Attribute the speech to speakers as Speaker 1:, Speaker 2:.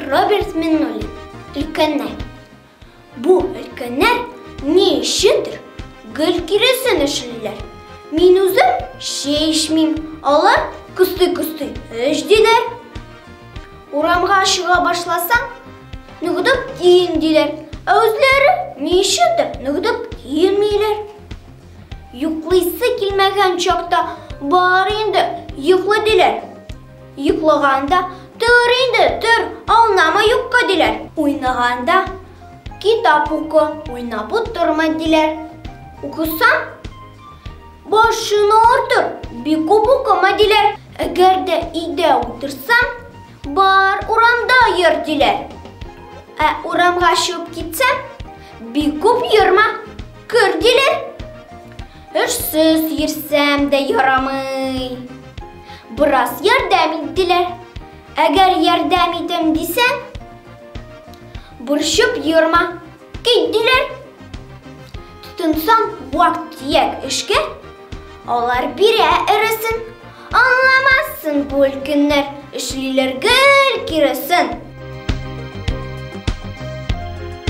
Speaker 1: Роберт Миннуллин. Өлкәннәр. Бу өлкәннәр ни өчендер гел киресен эшлиләр. Мин үзем чәй эчмим, алар кыстый-кыстый эч диләр. Урамга чыга башласаң, ныгытып киен диләр, ә үзләре ни өчендер ныгытып киенмиләр. Йоклыйсы килмәгән чакта бар инде, йоклы диләр. Йоклаганда тор инде, тор, аунама юкка диләр. Уйнаганда китап укы, уйнап утырма диләр. Укысаң, башын авыртыр, бик күп укыма диләр. Әгәр дә өйдә утырсам, бар урамда йөр диләр. Ә урамга чыгып китсәм, бик күп йөрмә, кер диләр. Эшсез йөрсәм дә ярамый. Бераз ярдәм ит диләр. Әгәр ярдәм итәм дисәң, борчып йөрмә, кит диләр. Тотынсаң вак-төяк эшкә, алар бирә эресен. Аңламассың бу өлкәннәр, эшлиләр гел киресен.